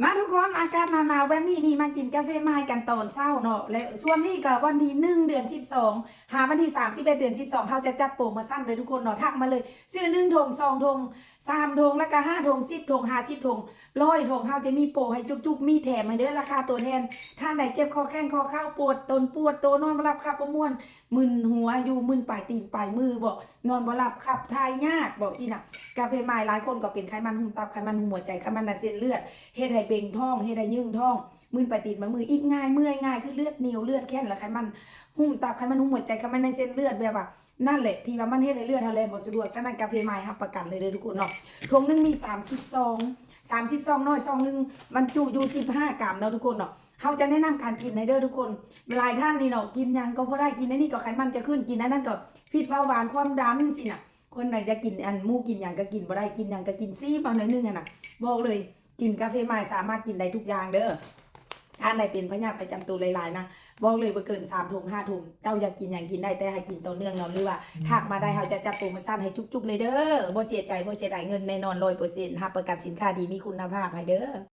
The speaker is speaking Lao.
ມາທຸກຄົນ ອາກາດໜາວໆແບບນີ້ນີ້ ມາກິນກາເຟໝ່າຍກັນຕອນເຊົ້າເນາະ ແລະຊ່ວງນີ້ກໍວັນທີໜຶ່ງ ເດືອນສິບສອງ ຫາວັນທີສາມສິບເອັດ ເດືອນສິບສອງ ເຮົາຈະຈັດໂປຣໂມຊັນເດີທຸກຄົນເນາະ ທັກມາເລີຍ ຊື້ໜຶ່ງຖົງ ສອງຖົງ ສາມຖົງ ແລ້ວກໍຫ້າຖົງ ສິບຖົງ ຫ້າສິບຖົງ ຮ້ອຍຖົງ ເຮົາຈະມີໂປຣໃຫ້ຈຸກໆ ມີແຖມໃຫ້ເດີ ລາຄາຕົວແທນ. ທ່ານໃດເຈັບຂໍ້ແຂ້ງຂໍ້ເຂົ່າ ປວດຕົນປວດໂຕ ນອນບໍ່ຫຼັບ ຂັບບໍ່ມ່ວນ ມຶນຫົວຢູ່ ມຶນປາຍຕີນປາຍມືບໍ ນອນບໍ່ຫຼັບ ຂັບຖ່າຍຍາກບໍຊີ້ນະ ກາເຟໝ່າຍ ຫຼາຍຄົນກໍເປັນໄຂມັນຫຸ້ມຕັບ ໄຂມັນຫຸ້ມຫົວໃຈ ໄຂມັນໃນເສັ້ນເລືອດ ເຮັດໃຫ້ເບັ່ງທ້ອງ ເຮັດໃຫ້ຍືງທ້ອງ ມຶນປາຍຕີນປາຍມື ອິດງ່າຍ ເມື່ອຍງ່າຍ ຄືເລືອດໜຽວ ເລືອດແຂ້ນ ແລ້ວໄຂມັນຫຸ້ມຕັບ ໄຂມັນຫຸ້ມຫົວໃຈ ໄຂມັນໃນເສັ້ນເລືອດ ແບບວ່ານັ້ນແຫຼະ ທີ່ວ່າມັນເຮັດໃຫ້ເລືອດເຮົາແລ່ນບໍ່ສະດວກ ສະນັ້ນກາເຟໝ່າຍຮັບປະກັນເລີຍເດີທຸກຄົນເນາະ ຖົງໜຶ່ງມີສາມສິບຊອງ ສາມສິບຊອງນ້ອຍ ຊອງໜຶ່ງບັນຈຸຢູ່ສິບຫ້າກຣາມເນາະທຸກຄົນເນາະ ເຮົາຈະແນະນຳການກິນໃຫ້ເດີທຸກຄົນ ຫຼາຍທ່ານນີ້ເນາະ ກິນຫຍັງກໍບໍ່ໄດ້ ກິນອັນນີ້ກໍໄຂມັນຈະຂຶ້ນ ກິນອັນນັ້ນກໍພິດເບົາຫວານ ຄວາມດັນຊີ້ນະ ຄົນໃດຢາກກິນອັນໝູ່ກິນຫຍັງກໍກິນບໍ່ໄດ້ ກິນຫຍັງກໍກິນ ຊີມເອົາໜ້ອຍໜຶ່ງຫັ້ນນະ ບອກເລີຍ ກິນກາເຟໝ່າຍສາມາດກິນໄດ້ທຸກຢ່າງເດີ ທ່ານໃດເປັນພະຍາດປະຈຳໂຕຫຼາຍໆນະ ບອກເລີຍບໍ່ເກີນສາມຖົງ ຫ້າຖົງ ເຈົ້າຢາກກິນຫຍັງກິນໄດ້ ແຕ່ໃຫ້ກິນຕໍ່ເນື່ອງເນາະ ຫຼືວ່າທັກມາໄດ້ ເຮົາຈະຈັດໂປຣໂມຊັນໃຫ້ຈຸກໆເລີຍເດີ ບໍ່ເສຍໃຈ ບໍ່ເສຍດາຍເງິນແນ່ນອນ ຮ້ອຍເປີເຊັນ ຮັບປະກັນສິນຄ້າດີ ມີຄຸນນະພາບໃຫ້ເດີ.